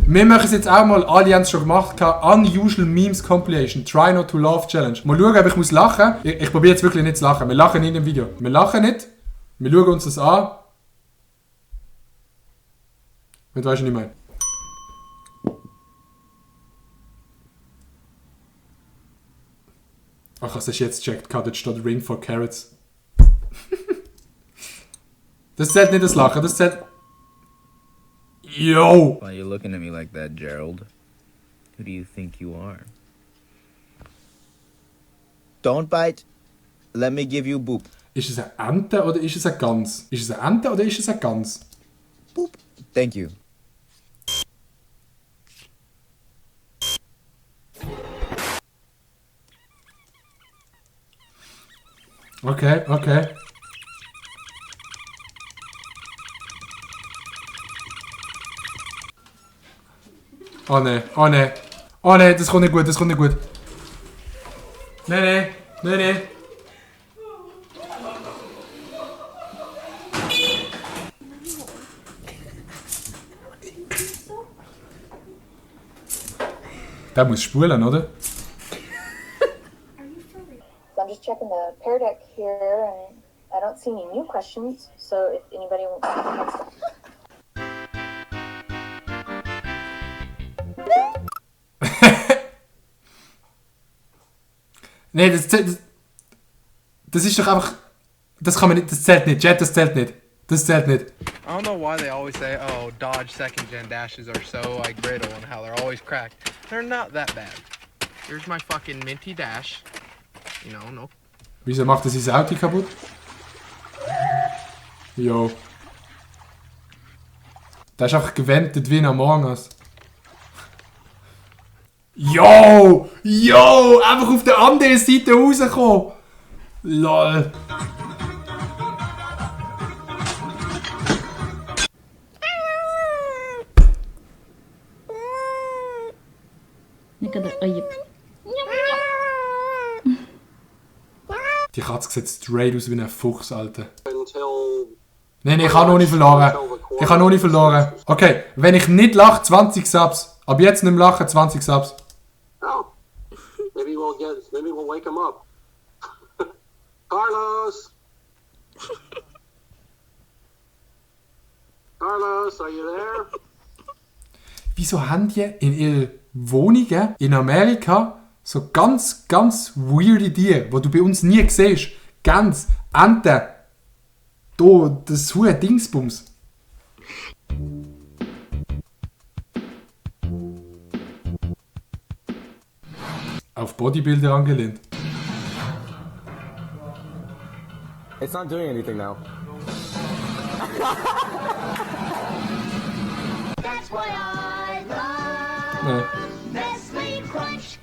Wir machen es jetzt auch mal, alle haben es schon gemacht, Unusual Memes Compilation, Try Not to Laugh Challenge. Mal schauen, ob ich muss lachen. Ich probiere jetzt wirklich nicht zu lachen. Wir lachen nicht im Video. Wir lachen nicht. Wir schauen uns das an. Wenn du weißt, was ich meine. Ach, hast du das jetzt gecheckt? Dort steht Ring for Carrots. Das zählt nicht das Lachen, das zählt... Yo! Why are you looking at me like that, Gerald? Who do you think you are? Don't bite. Let me give you boop. Ist es eine Ente oder ist es eine Gans? Ist es eine Ente oder ist es eine Gans? Boop. Thank you. Okay, okay. Oh ne, oh ne. Oh ne, das kommt nicht gut, das kommt nicht gut. Nee, nee, nee, nee. Der muss spulen, oder? I'm just checking the pear deck here, and I don't see any new questions. So if anybody wants to... Nee, das ist doch einfach... Das kann man nicht... Das zählt nicht. Jet, das zählt nicht. Das zählt nicht. I don't know why they always say, oh, Dodge second gen dashes are so like brittle and how they're always cracked. They're not that bad. Here's my fucking minty dash. You know, no. Wieso macht er sein Auto kaputt? Jo. Der ist einfach gewendet wie ein Among Us. Yo! Yo! Einfach auf der anderen Seite rauskommen! LOL! Die Katze sieht straight aus wie ein Fuchs, Alter. Nein, ich habe noch nicht verloren. Ich habe noch nicht verloren. Okay, wenn ich nicht lache, 20 Subs. Ab jetzt nicht mehr lachen, 20 Subs. Oh, maybe we'll wake him up. Carlos! Carlos, are you there? Wieso haben die in ihren Wohnungen in Amerika so ganz, ganz weirde Tiere, die du bei uns nie siehst? Gänse, Enten. Da, das hohe Dingsbums. Auf Bodybuilder angelehnt. It's not doing anything now. That's why I love Nee. Nestle Crunch.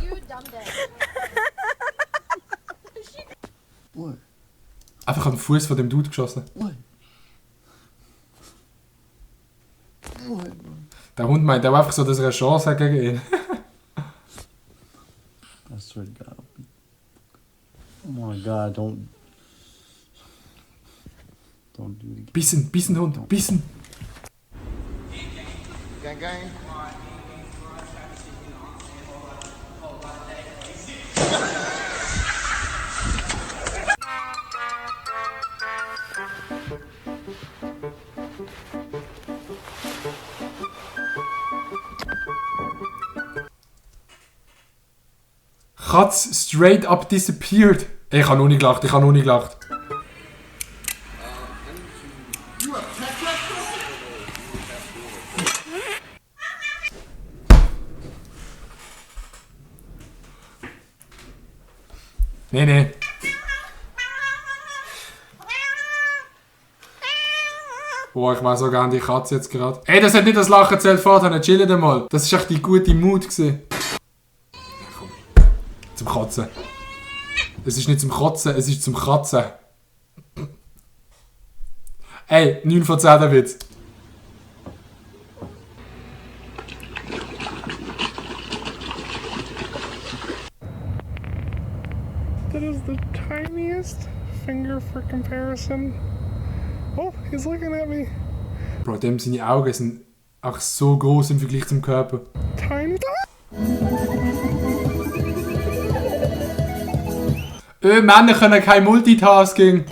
You dumb What? Einfach an den Fuß von dem Dude geschossen. What? What? Der Hund meint auch einfach so, dass er eine Chance hat gegen ihn. I swear to God. Oh my God, don't do it again. Bissen, bissen Hund, bissen. Gang, gang. Katz straight up disappeared. Ich habe noch nicht gelacht, ich habe noch nicht gelacht. Nee, nee. Boah, ich weiß so gerne die Katze jetzt gerade. Ey, das hat nicht das Lachen zählt vorher, chillen mal. Das war echt die gute Mut gewesen. Komm. Zum Kotzen. Es ist nicht zum Kotzen, es ist zum Kratzen. Ey, 9 von 10 der Witz. That is the tiniest finger for comparison. Oh, he's looking at me. Bro, dem seine Augen sind auch so groß im Vergleich zum Körper. Männer können kein Multitasking.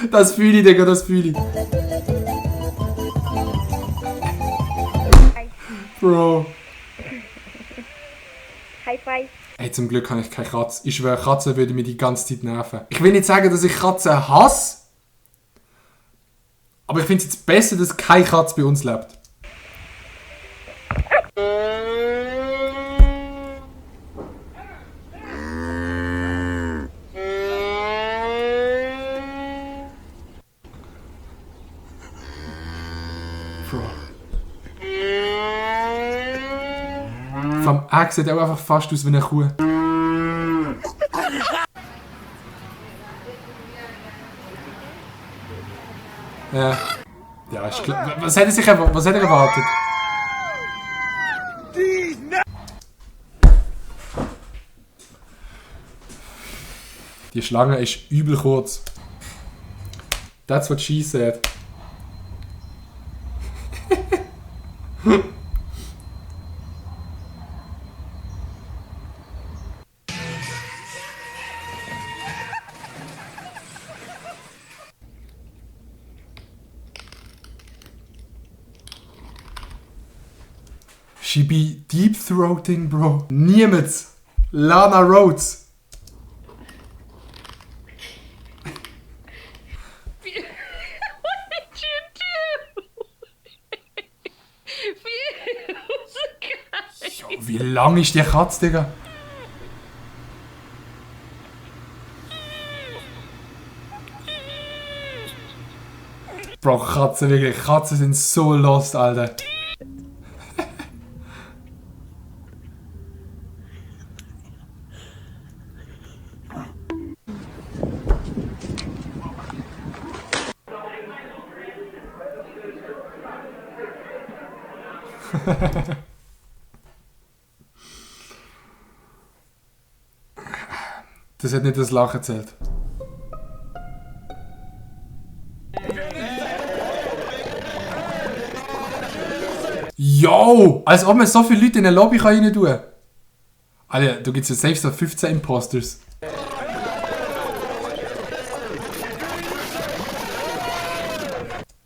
Das fühle ich, Digga, das fühle ich. Bro. High five. Ey, zum Glück habe ich keine Katze. Ich schwöre, Katzen würden mir die ganze Zeit nerven. Ich will nicht sagen, dass ich Katzen hasse. Aber ich finde es jetzt besser, dass keine Katze bei uns lebt. Bro. Vom Eck sieht auch einfach fast aus wie eine Kuh. Ja, ist klar. Was hat er erwartet? Die Schlange ist übel kurz. That's what she said. She be deep throating, bro. Niemand. Lana Rhodes. Wie lang ist die Katze, Digga? Bro, Katzen, wirklich. Katzen sind so lost, Alter. Das hat nicht das Lachen gezählt. Yo! Als ob man so viele Leute in eine Lobby rein tun kann. Alter, da gibt es ja selbst so 15 Imposters.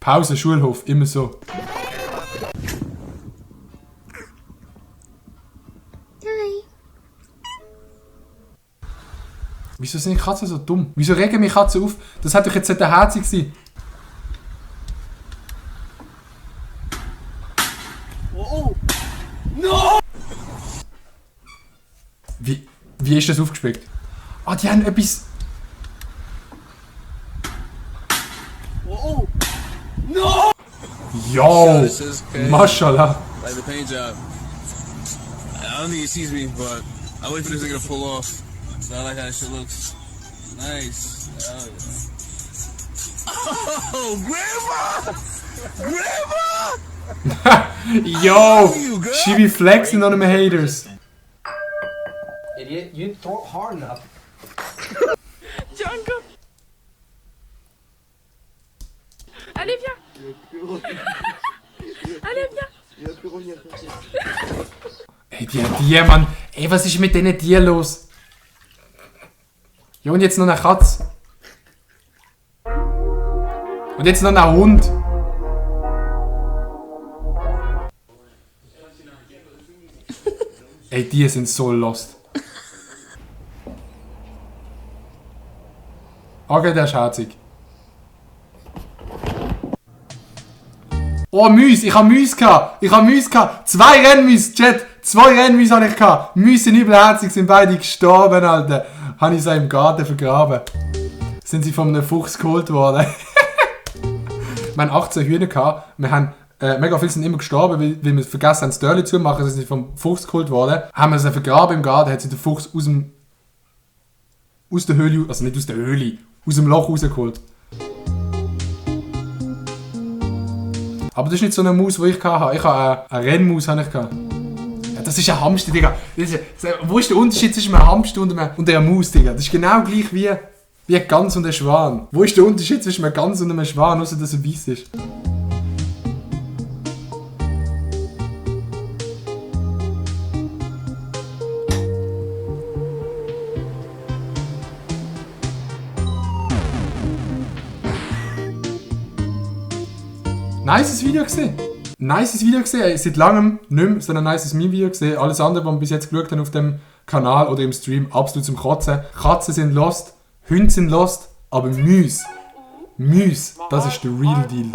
Pause, Schulhof, immer so. Wieso sind Katzen so dumm? Wieso regen mich Katzen auf? Das hat doch jetzt nicht der Herzig sein. Oh! No! Wie ist das aufgespeckt? Ah, die haben etwas. Oh! No! Yo! Mashallah! Like the paint job. I don't think he sees me, but I wait for this nigga to pull off. So I like how that shit looks. Nice. Oh, Grandma! Grandma! Yo! She be flexing on them haters. Idiot, you didn't throw it hard enough. Jungle. Allez, viens. Allez, viens. Ey, die, Mann. Ey, was ist mit diesen Tieren los? Ja, und jetzt noch eine Katze. Und jetzt noch ein Hund. Ey, die sind so lost. Okay, der ist herzig. Oh, Müs! Ich hab Müs gehabt! 2 Rennmüs, Chat! 2 Rennmüs hatte ich gehabt! Müs sind übelherzig, sind beide gestorben, Alter! Habe ich sie im Garten vergraben. Sind sie von einem Fuchs geholt worden. Wir haben 18 Hühner gehabt. Wir haben, mega viele sind immer gestorben, weil wir vergessen haben, das Dörrli zu machen. Sie sind vom Fuchs geholt worden. Haben wir sie vergraben im Garten, hat sie der Fuchs aus der Höhle, also nicht aus der Höhle, aus dem Loch rausgeholt. Aber das ist nicht so eine Maus, die ich hatte. Ich hatte eine Rennmaus. Die hat Das ist ein Hamster, Digga. Wo ist der Unterschied zwischen einem Hamster und einer Maus, Digga? Das ist genau gleich wie eine Gans und ein Schwan. Wo ist der Unterschied zwischen einer Gans und einem Schwan, außer dass er weiss ist? Nices Video gesehen. Nices Video gesehen. Seit langem nicht mehr so ein nices Meme-Video gesehen. Alles andere, was wir bis jetzt geschaut haben auf dem Kanal oder im Stream, absolut zum Kotzen. Katzen sind lost, Hunde sind lost, aber Mäuse, das ist der real deal.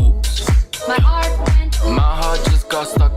My heart just got stuck